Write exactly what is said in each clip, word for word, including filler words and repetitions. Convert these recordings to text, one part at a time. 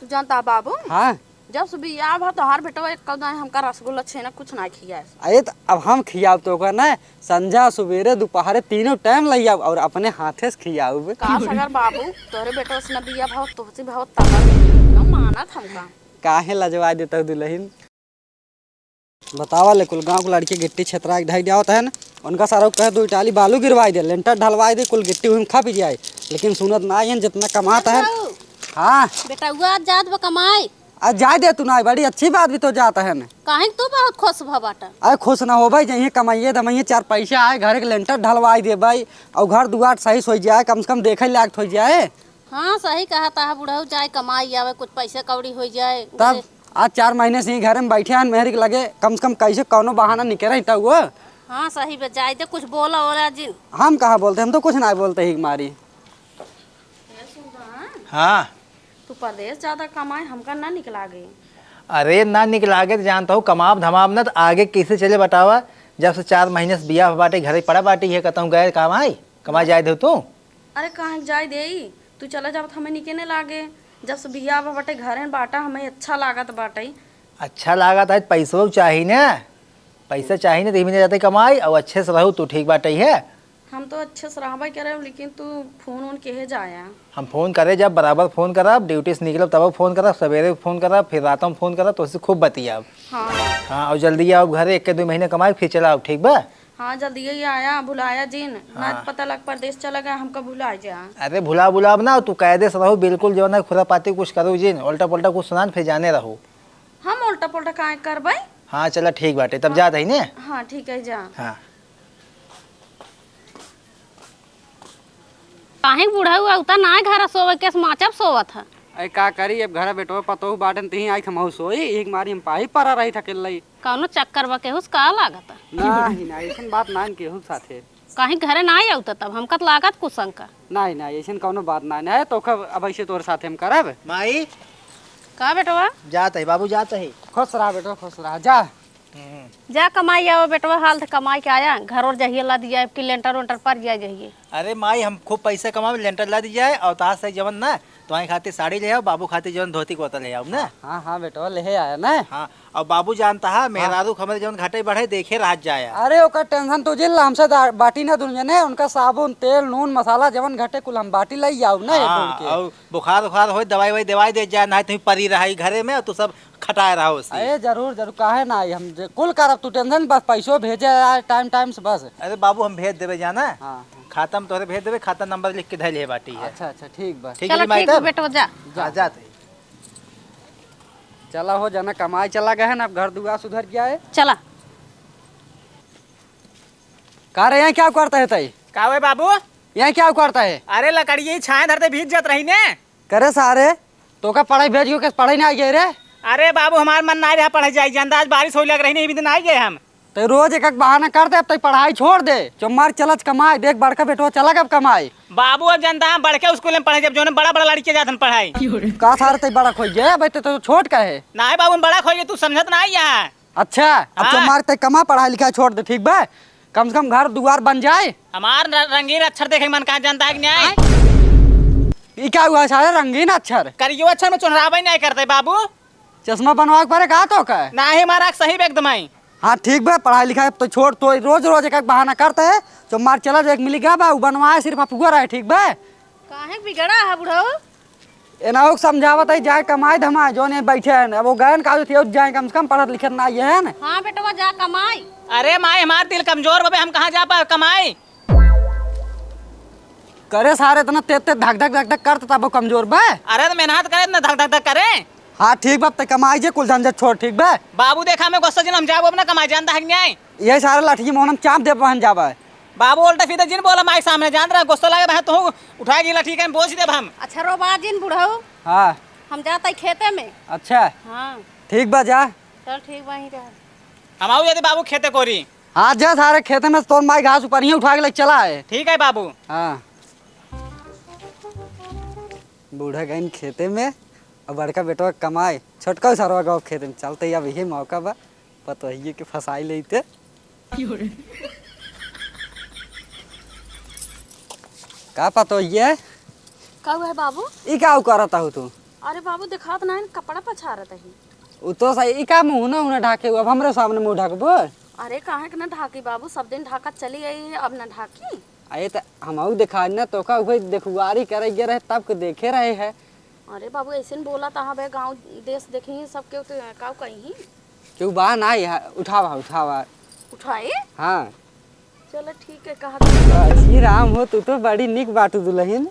तू जानता है बाबू? हाँ। जब से बियाह भा तोहार बेटवा एक कौदा हमका रसगुल्ला छेना कुछ ना खियाए। अरे त अब हम खियाब तो ओकर ना, संझा सुबेरे दोपहरे तीनों टाइम लइ आब और अपने हाथे से खियाब। का सगर बाबू, तोहरे बेटवा से ना बियाह भा तोहसे भा तब ना मानत हमका। काहे लजवा देता दुल्हन? बतावा ले, कुल गाँव के लड़के गिट्टी छेतरा के ढाई आवत है ना, उनका सारा कहे दो टाली बालू गिरवाई दे, लेंटर ढलवाई दे, कुल गिट्टी हुई खप जाए, लेकिन सुनत ना है जितना कमात है। हाँ। बेटउआ आज जात बा कमाई। आज जाए दे तू ना, बड़ी अच्छी बात भी तो जात है ना। काहे तू बहुत खुश भा बाटा? अरे खुश ना हो भाई, जइहे कमाइए धमाइए चार पैसा आए, घर के लेंटर ढलवाई दे भाई, और घर दुआर सही सोई जाए, कम से कम देखे लायक हो जाए। हाँ, सही कहा था बुढ़ऊ, जाए कमाई आवे, कुछ पैसा कौड़ी हो जाए। तब आज चार महीने से ही घर में बैठे हैं, मेहरी के लगे, कम से कम कैसे कौनो बहाना निकले तो वो। हाँ, सही बा, जाए दे, कुछ बोला ओला जिन। हम कहाँ बोलते, हम तो कुछ ना बोलते ही मारी। हाँ। तू परदेस ज्यादा कमाए, हमका ना निक लागे। अरे ना निक लागे तो जानता हूँ, कमाब धमाब ना तो आगे कैसे चले बतावा। जब से चार महीने से बियाह बाटे, घरे पड़ा बाटी है, कहता हूँ गए कमाई, कमाई जाए दे तू। अरे काहे के जाए देई, तू चला जावत हमें निके ने लागे। जब से बियाह बा बाटे, घरे में बाटा, हमें अच्छा लागत बाटे। अच्छा लागत है, पैसो चाही ना, पैसा चाही ना, तो इही में जाते कमाई और अच्छे से रहू तू, ठीक बाटे है। हम तो अच्छे से रहबे करे, लेकिन तू फोन वोन केहे जाया? हम फोन करे जब बराबर फोन करब, ड्यूटी से निकलब तब फोन करब, सवेरे फोन करब, फिर रात में फोन करब, तो उससे खूब बतियाब। हाँ। हाँ, और जल्दी आओ घरे, एक के दो महीने कमाई फिर चला आओ, ठीक बा? हाँ, जल्दी ही आया, भुलाया जिन, ना हाँ। पता लग परदेस चला गया, हमका भुला जा। अरे भुला भुलाब ना, तू कायदे से रहो बिल्कुल, जो ना खुरापाती कुछ करो जिन, उल्टा पुल्टा कुछ सुनान फिर जाने रहो। हम उल्टा पुल्टा काहे करबे? हाँ चला ठीक बाटे, तब हाँ। जात ही ने। हाँ ठीक है, जा। हाँ। काहे बुढ़ऊ अउता ना घर सोवे के, माचब सोवत है। अरे का करी, अब घर बेटवा पतोह बाटन, तिही आई हमहू सोई, एक मारी हम पाही परा रही थकेल लई। कौनो चक्कर बा केहू से का लागत? नाही, नाही, ऐसन बात ना केहू साथे। काहे घरे ना अउता तब, हमका त लागत कुछ शंका। नाही, नाही, ऐसन कौनो बात ना है, तो अब ऐसे तोर साथे हम करब। माई। का बेटवा? जात है बाबू, जात है। खुश रहा बेटवा, खुश रहा, जा। हम्म। जा कमाई आवा बेटवा, हाल त कमाई के आया, घर और जहिए ला दिया, कि लेंटर वेंटर पर जाए जहिए। अरे माई, हम खूब पैसा कमावे, लेंटर ला दिया है, और तास है जवन ना, तुम्हारे खातिर साड़ी ले आओ, बाबू खातिर जवन धोती कुर्ता ले आओ ना। हाँ, हाँ बेटवा, ले आया ना। हाँ, और बाबू जानता है, हाँ। मेहरारू हमरे जवन घटे बढ़े, देखे रह जाए। अरे ओकर टेंशन तू जिन ला, हमसे दा-, बाटी ना दुनिया ने, उनका साबुन, तेल, नून, मसाला जवन घटे कुल हम बाटी लाई जाऊ ना, ये हाँ, ढूंढ के। और बुखार उखार होए, दवाई ववाई दवाई दे जाए, ना तुम परी रहा घरे में, और तू सब खटाए रहो उसी। अरे जरूर, जरूर, काहे ना आई, हम जे कुल करब, तू टेंशन, बस पैसो भेजे आए टाइम टाइम से बस। अरे बाबू, हम भेज देबे जाना। हाँ। खाता में तोहरे भेज देबे, खाता नंबर लिख के धइले बाटी है। अच्छा, अच्छा, ठीक बा। ठीक चलो, है, ठीक बा माई, तब? बेटवा, जा। हाँ, जाते। चला हो जाना, कमाई चला गए हैं ना, अब घर दुआर सुधर गया है। चला। का रे, यहाँ क्या करता है तई? का हुए बाबू? यहाँ क्या करता है? अरे लकड़िया ही छाए धरते भीज जात रही ने। करे सारे, तोका पढ़ाई भेज के पढ़ाई ना आई गए रे? अरे बाबू, हमार मन ना रहा पढ़ाई जाए, अंदाज बारिश होए लग रही, नहीं भी दिन आई गए हम। तो रोज एक एक बहाना कर दे, अब तो पढ़ाई छोड़ दे, चुम्मार चलच कमाई, देख बड़का बेटवा चला गब कमाई। बाबू, अब जानता हम बड़के स्कूल में पढ़े, जब जो बड़ा बड़ा लड़के जात हन पढ़ाई। का सारे तई बड़ा खोई गए, अब तो छोट का है। ना बाबू, हम बड़ा खोई गए, तू समझत ना आई यहाँ। अच्छा, अब हाँ। चुम्मार तई कमा, पढ़ाई लिखाई छोड़ दे, ठीक बा? कम से कम घर दुआर बन जाए। हमार र-, रंगीन अक्षर देखे के मन कहाँ जानता है कि नहीं? ई का हुआ सारे रंगीन अक्षर? करियो अक्षर में चुनराबे नहीं करते बाबू। चश्मा बनवा के परे का तो का? नाही, हमारा सही बा एकदम आई। हाँ, ठीक बा, पढ़ाई लिखाई अब तो छोड़, तो रोज रोज एक एक बहाना करते है, तो मार चला जो एक मिली गया बा, उ बनवाए सिर्फ अपुआ रहे, ठीक बा? काहे बिगड़ा है बुढ़ऊ? एनाहू के समझावत है, जाए कमाए धमाए, जौन ये बैठे हैं, अब वो गए न, का होती है, जाए, कम से कम पढ़त लिखत ना ये है ना। हाँ बेटवा, जा कमाई। अरे माई, हमार दिल कमजोर बा बे, हम कहाँ जा पा कमाई? करे सारे इतना तेज तेज धक धक धक धक करत तब वो कमजोर बा। अरे तो मेहनत करे ना धक धक धक करे। हाँ ठीक बा, ते कमाई जे कुल झंझट छोड़, ठीक बा। बाबू देखा मैं गुस्सा जिन हम जाबो अपना कमाई जानता है कि नहीं? ये सारे लाठी मोहन हम चाप दे बहन जाबा। बाबू उल्टा सीधा जिन बोला माई सामने जान रहा गुस्सा लगे बहन तू उठा के लाठी कहीं बोझ दे हम। अच्छा रो बा जिन बुढ़ऊ। हाँ। हम जाता ही खेते में। अच्छा। हाँ। ठीक बा जा। चल ठीक बा ही रह। हम आऊ जाते बाबू खेते कोरी। हाँ, जा सारे खेते में से तोर माई घास ऊपर ही उठा के ले चला है। ठीक है बाबू। हाँ। बूढ़ा गइन खेते में, अब बड़का बेटवा कमाए, छोटका सरवा गवा खेते में। चलते अब यही मौका बा, पतोहिए के फंसाई लेते। का पतोहिए? का हुआ है बाबू? ई का करत हो तू? अरे बाबू, देखात नाहीं, कपड़ा पछारत ही। उ तो सही, ई का मुँह ना, उन्हें ढाके, अब हमरे सामने मुँह ढाकबो? अरे काहे के ना ढाकी बाबू, सब दिन ढाकत चली आई है, अब ना ढाकी। अरे त हमहू देखा ना, तोका उहे देखुआरी करे गे रहे, तब के देखे रहे है। अरे बाबू, ऐसे न बोला त हबे, गाँव देश देखी, सब केहू त काऊ कही। केहू बा ना, यहाँ उठावा, उठावा। उठाए? हाँ। चलो ठीक है, कहा। अजी राम हो, तू तो बड़ी निक बाटू दुलहिन।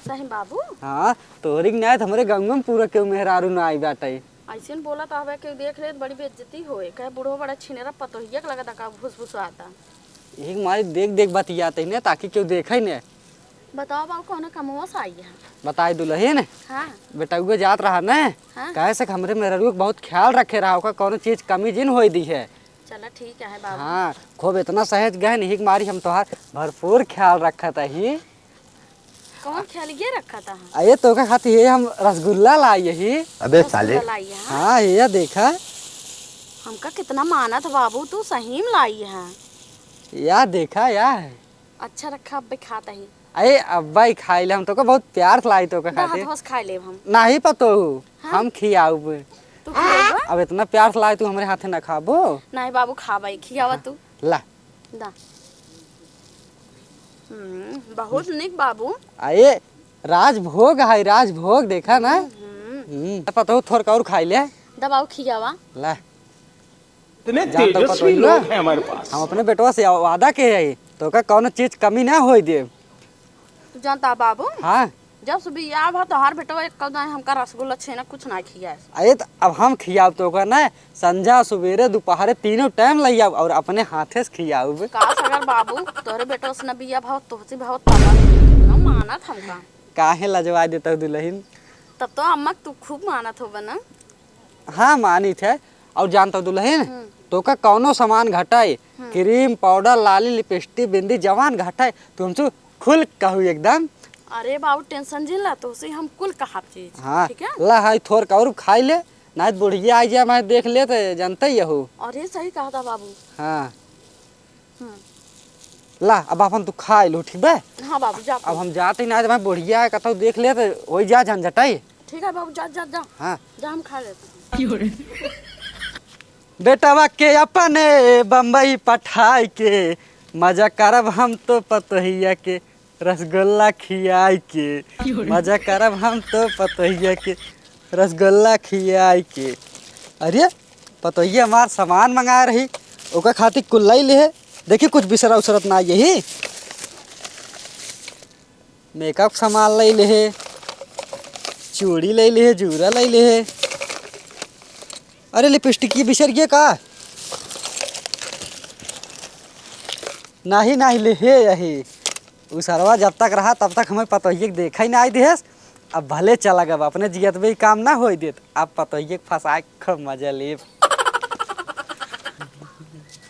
सही बाबू? हाँ, तोहरी के नाय त हमरे गाँव में पूरा केहू मेहरारू ना आई बाटे। ऐसे न बोला त हबे, केहू देख ले त बड़ी बेइज्जती होए, कहे बूढ़ो बड़ा छिनेरा, पतोहिया के लगता का भुसभुसाता। एक मारी देख देख बतियात ही ने, ताकि केहू देखे ने। बताओ बाबू, कौनो कमवा से आई है? बताई दुलहिन। हाँ। बेटउआ जात रहा ने, हाँ। काहे से हमरे मेहररुआ के बहुत ख्याल रखे रहा, ओका कौनो चीज कमी जिन होई दी है। चला ठीक है बाबू। हाँ, खूब इतना सहेज गए नहीं कि मारी हम तोहार भरपूर ख्याल रखत ही। कौन ख्याल ये रखत है? अरे तोका खातिर ये हम रसगुल्ला लाई ही। अबे साले। रसगुल्ला लाई है? हाँ, ये देखा। हमका कितना मानत बाबू, तू सही में लाई है। या देखा या। अच्छा रखा, अब्बे खाता ही। अरे अब्बा ही खाई ले, हम तोका बहुत प्यार से लाई तोका दा, खातिर। हाथवा से खाई लेब हम। नाही पतोहू, हाँ? हम खियाउब। तू खियाउबा? अब इतना प्यार से लाई तू हमरे हाथे ना खाबो? नाही बाबू, खाबा ही, खियावा तू। ला। दा। हम्म, बहुत निक बाबू। अरे राजभोग है, राजभोग देखा ना। हम्म। हम्म, पतोहू थोड़का और खाई ले। दा बाबू खियावा। ला। इतने जान तो तेजस्वी पतोहिया, लोग हैं हमारे पास। हम अपने बेटवा से वादा के है, तोका कौनो चीज कमी ना होई देब। जानता बाबू, हाँ। जब से बियाह भा तोहार बेटवा एक कदम हमका रसगुल्ला छेना कुछ ना खियाए। अरे त अब हम खियाब तोका ना, संझा सुबेरे दोपहरे तीनों टाइम लइयाब और अपने हाथे से खियाउब। काश अगर बाबू तोहरे बेटवा से ना बियाह भा तोहसे भा तब ना मानत हमका। काहे लजवा देता दुलहिन? तब तो अम्मा तू खूब मानत होबा ना। हाँ, मानित है। और जानत हो दुलहिन, हम्म। तोका कौनो सामान घटाई, हम्म। क्रीम, पाउडर, लाली, लिपस्टिक, बिंदी, जवान घटाई, तू हमसे खुल कहू एकदम। अरे बाबू, टेंशन जिन ला, तोसे हम कुल कहब चीज, हाँ, ठीक है? ला, हाई थोड़का और खाई ले, नाहीं त बुढ़िया आई जाए, मैं देख ले, तो जानते ही हो। अरे सही कहता बाबू। हाँ। हम्म। ला, अब अपन तू खाई लो, ठीक बा? हाँ बाबू, जा अब तू। हम जाते ही ना, जब बुढ़िया है, कतौ देख ले, तो वही जा झंझटाई। ठीक है बाबू, जा, जा, जा। हाँ। जा, हम खा लेते हैं। बेटवा के अपने बम्बई पठाई के, मजा करब हम तो पतोहिया के रसगुल्ला खियाई के। मजा करब हम तो पतोहिया के रसगुल्ला खियाई के। अरे, पतोहिया हमार सामान मंगाए रही, ओकर खातिर कुल लई लेहे। देखी, कुछ बिसरा उसरत ना यही। मेकअप सामान लई लेहे, चूड़ी लई लेहे, जूरा लई लेहे। अरे, लिपस्टिक ये बिसर गया का? नाही, नाही लेहे यही। उ सरवा जब तक रहा, तब तक हमें पतोहिए के देखा ही ना आई दिहेस। अब भले चला गब, अपने जियत में ही काम ना होई देत। अब पतोहिए के फंसाए के खूब मजा लेब।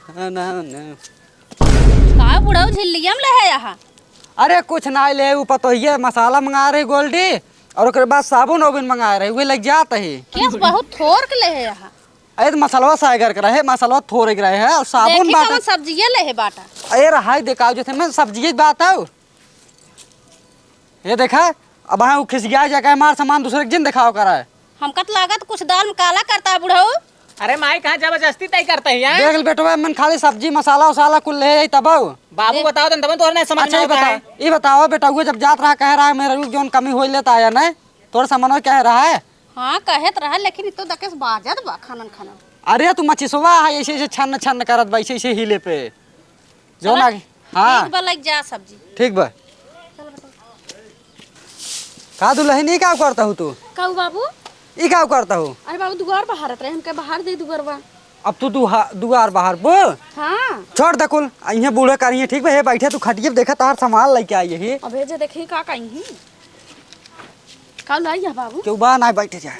हाँ, ना, ना। का बुढ़ऊ झिल्लिया में लेहे यहाँ? अरे कुछ ना ले, उ पतोहिए मसाला मंगा रही गोल्डी, और ओकरे बाद साबुन ओबुन मंगा रही, उहे लग जात ही। केस बहुत थोर के लेहे यहाँ। अरे तो मसलवा सागर के रहे, मसलवा थोरे के रहे है, और साबुन देखी बाटा। कौन सब्जिये लेहे बाटा। अरे रहाई देखाओ, जैसे मैं सब्जिये बात है। ये देखा, अब हाँ उ खिसिया जाके हमार सामान दूसरे के जिन देखाओ करा है। हमका तो लागत कुछ दाल में काला करता है बुढ़ऊ। अरे माई, कहाँ जबरदस्ती तय करते हैं, हैं? देख ले बेटवा, मन खाली सब्जी मसाला उसाला कुल ले आई तब आऊ। बाबू ए- बताओ तन, तब तोहरे नहीं समझ अच्छा, में ये आवता बताओ, है। ये बताओ बेटा, वो जब जात रहा कह रहा है मेरे रुक जौन कमी होई लेता आया नहीं, तोर सामान कह रहा है। हाँ, कहत रहा, लेकिन इ तो दकेस बाजत बा खनन खनन। अरे तू मचिसवा है, ऐसे ऐसे छन्न छन्न करत बा, ऐसे ऐसे हिले पे। जौन चला, आगे, हाँ। ठीक बा, लग जा सब्जी। ठीक बा। चल बेटा। का दुलहिन, ई का करता हूँ तू? काऊ बाबू? ई का करता हूँ? अरे बाबू, दुआर बहारत रहे, हमके बहार दे दुआरवा। अब तू दुहा-, दुआर बहार बो? हाँ। छोड़ दे कुल, इहे बूढ़े करिए, ठीक बा? हे बैठे तू खटिए पे, देखा तार सामान लेके आई यही। अबे जे देखी का कहीं। का लाई है बाबू? क्यों बा ना बैठे जा।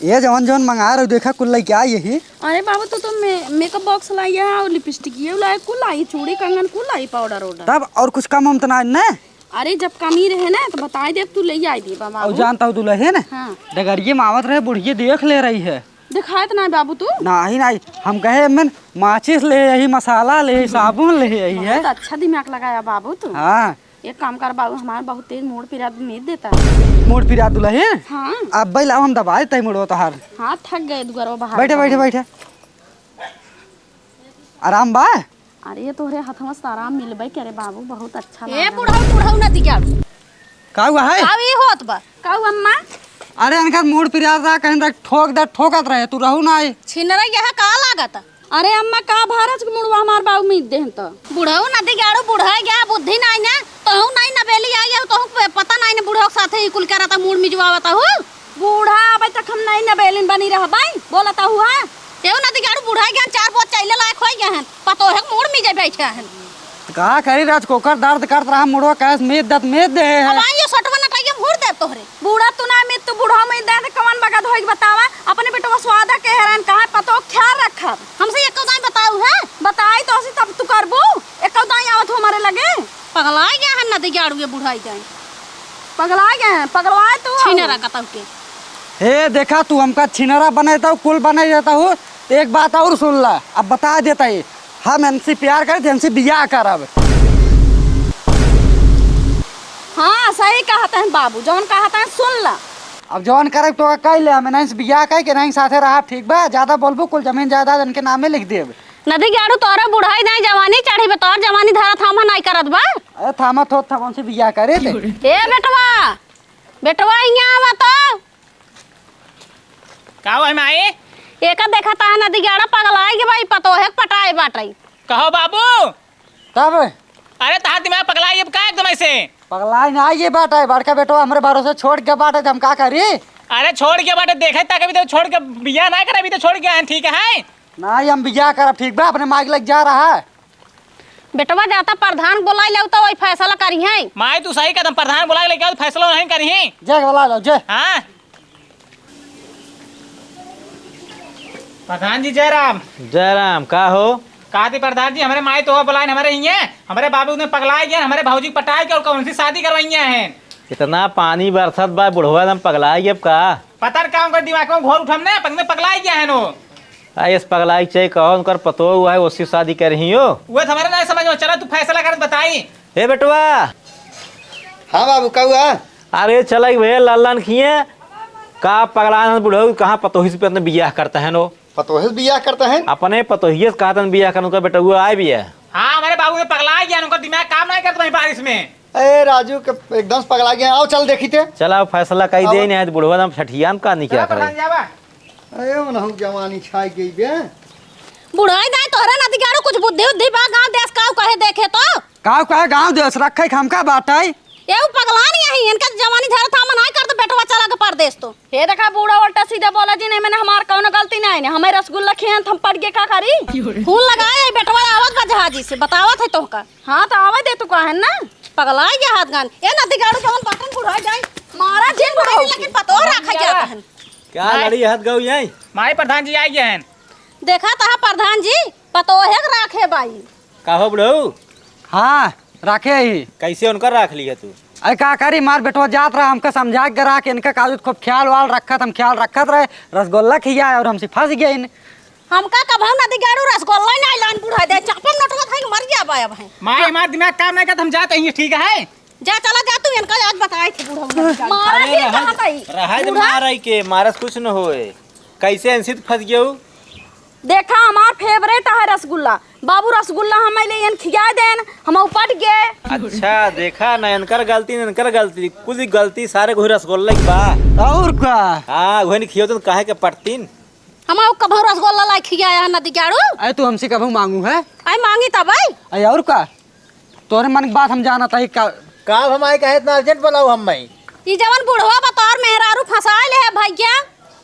ये जवन जवन मंगा रहे हो, देखा कुल लेके आई यही। अरे बाबू, तू तो मे-, मेकअप बॉक्स लाई है और लिपस्टिक ये लाई, कुल लाई, चूड़ी कंगन कुल लाई, पाउडर वाउडर। तब और कुछ कम हम तो ना, ना? अरे जब कमी रहे ना तो बताई दे, तू ले आई दे बाबू। और जानता हूँ दुलहिन, हाँ। डगरिये में आवत रहे, बुढ़िये देख ले रही है। दिखाए तो ना बाबू तू? नाही, नाही, हम कहे मन माचिस ले यही, मसाला ले यही, साबुन ले यही है। बहुत अच्छा दिमाग लगाया बाबू तू। हाँ। एक काम कर बाबू, हमारा बहुत तेज मूड़ पिरात मीत देता है। मूड़ पिरात दुलही? हाँ। अब भाई लाओ हम दबाए तई मुड़वा तोहार। हाँ, थक गए दुगरवा बाहर बैठे, का। बैठे, बैठे। आराम बा? अरे, तोहरे हथवा से आराम मिलबे करे बाबू, बहुत अच्छा ए, लागल। बुढ़ऊ, बुढ़ऊ नदी के आड़ू। का हुआ है? का ई होत बा? का हुआ अम्मा? अरे, इनका मूड़ पिरात रहा, कहीं तक ठोक दे, ठोकत रहे, तू रहू ना आई। छिनरा यह का लागत? अरे अम्मा, का भारत के मुड़वा हमार बाबू मीत देहन त? बुढ़ऊ नदी के आड़ू, बुढ़ा गया, बुद्धि नाई ना, तोहू नाई नबेली आई, तोहू प-, पता नाई ना बुढ़ऊ के साथे ई कुल करता, मूड़ मिजवावता हूँ। बूढ़ा अबे तक हम नहीं नबेलिन बनी रहबई, बोलता हुआ। एहू नदी के आड़ू बुढ़ाई गया, चार बोत चैले लायक होई गए हैं, पतोहे के मूड़ मिजे बैठे हैं। का करी राज, कोकर दर्द करत रहा, मुड़वा कैस मीत दत मीत दे है। अब आई ये सटवा नटाइए भूर दे तोहरे। बूढ़ा तू ना मीत, तू बूढ़ा मीत दे, तो कौन बगत होई बतावा? अपने बेटवा स्वादा के हेरान कहाँ पतो ख्याल रखब। हमसे एको दाई बताऊ है? बताई तो असी तब तू करबू, एको दाई आवत हो हमारे लगे। पगला गया है नदी के आड़ू ये बुढ़ाई जाए। पगला गए हैं, पगलवाए तू। छिनरा कतऊ के। हे देखा, तू हमका छिनरा बने देता हूँ, कुल बने देता हूँ, तो एक बात और सुन ला, अब बता देता ही, हम इनसे प्यार करे, इनसे बियाह करब। हाँ, सही कहत हैं बाबू, जौन कहत हैं सुन ला। अब जौन करे तो कह ले, हम इनसे बियाह करे के नहीं साथे रहब, ठीक बा? ज्यादा बोलबू, कुल जमीन जायदाद इनके नामे लिख देब। नदी के आड़ू तोहरा बुढ़ाई नहीं जवानी चढ़ी बा, तोहर जवानी धरा थामा नहीं करत बा। अरे थामा थो, थामा से बियाह करे थे। ए बेटवा, बेटवा इहाँ आवा तो। का हुआ है माई? एका देखा ता नदी के आड़ा पगलाई के भाई पतोहे के पटाए बाटई। कहो बाबू। तब? अरे तहार दिमाग पगलाई अब का एकदम ऐसे? पगलाई ना ये बाटई, बड़का बेटवा हमरे भरोसे छोड़ के बाटई, हम का करी? अरे छोड़ के बाटई, देखे तक अभी तो छोड़ के बियाह ना करे, अभी तो छोड़ के आए हैं, ठीक है? ना, हम बियाह करब, ठीक बा? अपने माई के लग जा रहा है। बेटवा जाता प्रधान बोलाई लेउ तो वही फैसला करिहैं। माई तू सही कहत, प्रधान बोलाई लेके आओ, फैसला नहीं करिहैं। जे बोला लो, जे। हाँ। प्रधान जी जय राम। जय राम, का हो? कहा थी प्रधान जी, हमरे माई तो बोलाइन हमरे हियाँ, हमरे बाबू ने पगलाए गए, हमरे भौजी पटाए के और कौन सी शादी करवाइया हैं? इतना पानी बरसत बा, बुढ़वा एकदम पगलाए गए अब का? पता न का उनकर दिमाग में घोर उठम ने, पता न पगलाए गया है नो। आ, इस पगलाई के चाहे कहो, उनकर पतोह हुआ है, उससे शादी कर ही हो। वो तो हमारे ना समझ में चला, तू फैसला कर बताई। ए बेटवा। हाँ बाबू, का हुआ? अरे चला एक भैया लाल लाल खिए, का पगला है बुढ़ऊ, कहाँ पतोही से अपने बियाह करता है नो? पतोही से बियाह करता है? अपने पतोहिए से कहा तन बियाह कर, उनका बेटवा आए बियाह। हाँ, हमारे बाबू ने पगला गया, उनका दिमाग काम नहीं करता वहीं बारिश में। ए राजू के एकदम से पगला गया, आओ चल देखी थे। चला फैसला कही दे, नहीं तो बुढ़वा दम छठियान का नहीं क्या करे। ए, ओनहु जवानी छाई गई बे। बुढ़ाई दाई तोहरे नदी गाड़ू कुछ बुद्धि उद्धि बा, गाँव देश काऊ कहे देखे तो। काऊ कहे गाँव देश रखे के हमका बाटई। ए उ पगलान यही, इनका जवानी झरत हम ना कर तो बेटवा चला के परदेश तो। हे देखा बूढ़ा उल्टा सीधा बोला जी, नहीं मैंने हमार कौनो गलती नहीं ने, हमें रसगुल्ला खियान हम पड़ गए का करी? फोन लगाए बेटवा आवत बा जहाजी से, बतावत है तोहका। हाँ तो आवे दे तू कहे ना, पगला गया हाथ गान। ए नदी गाड़ू जवन बटन बुढ़ा जाए, मारा जिन बुढ़ा लेकिन पतो रखा जाता है। क्या लड़ी हाथ गऊ यही? माई प्रधान जी आ गए हैं। देखा तहा प्रधान जी, पतोहे के राखे बाई। का हो बुढ़ऊ? हाँ, राखे ही। कैसे उनका राख लिया तू? अरे का करी, मार बेटवा जात रहा, हमका समझा के रहा कि इनका काजू खूब ख्याल वाल रखत, हम ख्याल रखत रहे, रसगुल्ला खिया और हमसे फंस गए इन। हमका कभऊ नदी गाड़ू रसगुल्ला नहीं लान बुढ़ा दे, चापम नटवा खाई मर गया बा अब है। माई, हमार दिमाग काम नहीं करत, हम जात ही, ठीक है? जा, चला जा तू, इनका आज बताए थे बूढ़ा उनका। मारा अरे के रहत, कहाँ तई? रहत बूढ़ा? मारे के, मारस कुछ न होए। कैसे अनसित फंस गयो? देखा, हमार फेवरेट है रसगुल्ला। बाबू रसगुल्ला हमें ले एन खिया देन, हम उपट गए। अच्छा, देखा ना, इनकर गलती, इनकर गलती, कुल गलती सारे घुई रसगुल्ला की बा। और का? हाँ, घुई खियो तो काहे के पटतीन? हम कभू रसगुल्ला लाई खियाया है नदी गाड़ू। अरे तू हमसे कभू मांगू है? अरे मांगी तब आई। अरे और का? तोरे मन की बात हम जानत हई का? का अब हम आई काहे इतना अर्जेंट बोलाऊ हम मई? ई जवन बुढ़वा बा तोर मेहरारू फंसाए ले है भैया।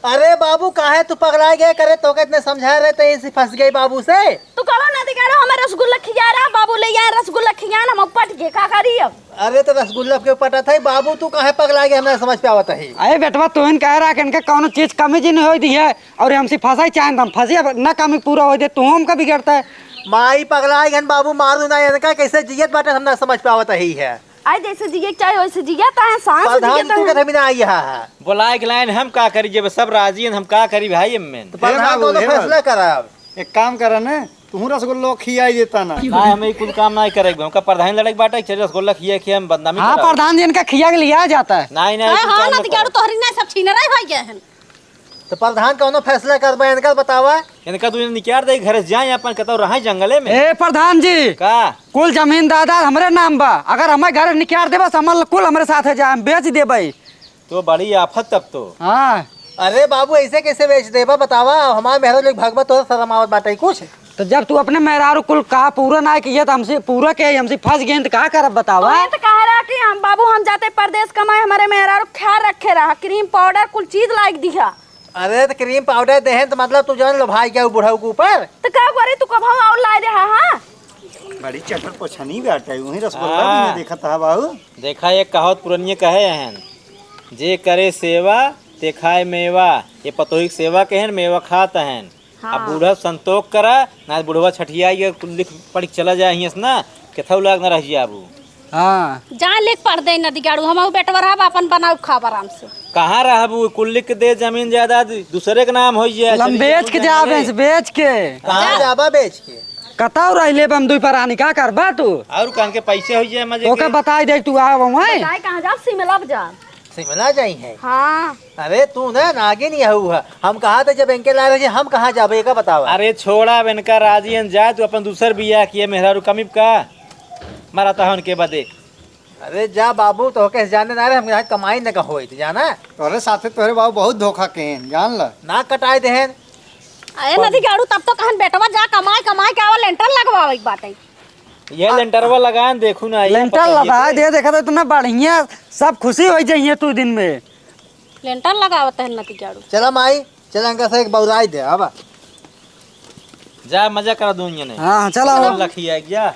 अरे बाबू काहे तू पगलाए गए करे, तोके इतने समझाए रहे तो इसी फंस गई बाबू से। तू कहो ना दिखारो हमें रसगुल्ला खिया रहा, बाबू ले आए रसगुल्ला खिया, हम पट गए, का करी अब? अरे तो रसगुल्ला के पटा था बाबू, तू काहे पगलाए गए, हमें समझ पे आवत है। अरे बेटवा तू इन कह रहा कि इनके कौनो चीज कमी जी नहीं होई दी है, और हमसे फंसाई चाहे तो हम फंसी, अब ना कमी पूरा होई दे, तू हमका बिगड़ता है। माई पगलाई गन बाबू मारू ना, इनका कैसे जियत बाटे हम ना समझ पावत ही है। आई जैसे जिए के चाहे वैसे जिया, ताहे सांस प्रधान जिए तू के ताहे। धमी ना आई है। बोलाए के लाइन हम का करी, जब सब राजी हैं, हम का करी भाई एम्मे? तो प्रधान बाबू, दोनों हे बाबू। फैसला कराब। एक काम करा ना, तुहूँ रसगुल्लो खियाई देता ना। ना, हमें ई कुल काम ना करे के बा। हमका प्रधान लड़े के बाटे, चल रसगुल्ला खिया, खिया हम बदनामी हाँ, करावे। प्रधान जी इनका खिया के लिया जाता है। नहीं, नहीं, हाँ, कुल हाँ, काम ना ना तो करा। क्यारू तोहरी ना सब छीनरा होइ गए हैं। तो प्रधान कौनो फैसला करबा, इनका बतावा। इनका तू निकाल दे घर से, जाए अपन कतौ रहे जंगले में। ए प्रधान जी, का? कुल जमीन जायदाद हमरे नाम बा, अगर हमें घर निकाल देबा, सामान कुल हमरे साथे जाए, हम बेच देबे। तो बड़ी आफत तब तो। हाँ। अरे बाबू, ऐसे कैसे बेच देबा, बतावा? हमार मेहरा लोग भगवा, तोरा शर्म आवत बाटे कुछ? तो जब तू अपने मेहरारू कुल कहा पूरा ना किया, तो हमसे पूरा के, हमसे फंस गए, तो का करब, बतावा? तू ये तो कह रहा कि हम, बाबू, हम जाते परदेस कमाए, हमारे मेहरारू ख्याल रखे रहा, क्रीम पाउडर कुल चीज लाइक दिया। अरे, तो क्रीम पाउडर देहेन, तो मतलब तू जान लो भाई क्या बुढ़ऊ के ऊपर? तो का करे, तू कब और ला दे, हाँ, हाँ? बड़ी चटर पोछनी बाटे, वही रसगुल्ला भी हाँ। नहीं देखत है बाबू। देखा, एक कहावत पुरनिये कहे हैं, "जे करे सेवा, ते खाए मेवा।" ये पतोही के सेवा कहेन, मेवा खात हैं। हाँ। अब बूढ़ा संतोख करा, ना बुढ़वा छठिया ये कुल लिख पढ़ के चला जाए हियां से ना, केथऊ लाग ना रह जाबू। हाँ। जा लिख पढ़ दे नदी गाड़ू, हम बेटवा रहब, अपन बनाऊ खाब आराम से। कहाँ रहबू? कुल लिख के दे जमीन जायदाद, दूसरे के नाम हो जाए, हम चली बेच के जाबू जाब, भैंस बेच के। कहाँ जा। जाबा बेच के? कतौ रह लेब हम दुई परानी, का करबा तू? और कान के पैसे हो जाए मजे तोके के। बताई दे, तू आवा वहीं। बताए कहाँ जाब? सिमला जाब। सिमला जाई है? हाँ। अरे तू ना नागिन यहू है, हम कहा थे जब इनके ला रहे हम कहाँ जाबे, एका बतावा। अरे छोड़ा अब इनका, राजी अन जाए, तू अपन दूसर बियाह किए, मेहरारू कमीब का मरता है उनके बदे। अरे जा बाबू, तोहके जाने ना रहे, हम यहाँ कमाई न का होई, तू जाना। तोहरे साथे तोहरे बाबू बहुत धोखा के हैं, जान ल। ना कटाए देहेन। अरे नदी गाड़ू, तब तो कहन बेटवा जा कमाए, कमाए के आवा, लेंटर लगवावे के बाटे। ये लेंटरवा लगाए न, देखू ना, ये लेंटर पता लगाए ये दे, देखा तो इतना बढ़िया, सब खुशी हो जाइए तू दिन में। लेंटर लगावत है नदी गाड़ू। चला माई, चला इनका से एक बौराई दे, अब। जा मजा करा दुनिया ने। हाँ, चला। चला लखिया गया।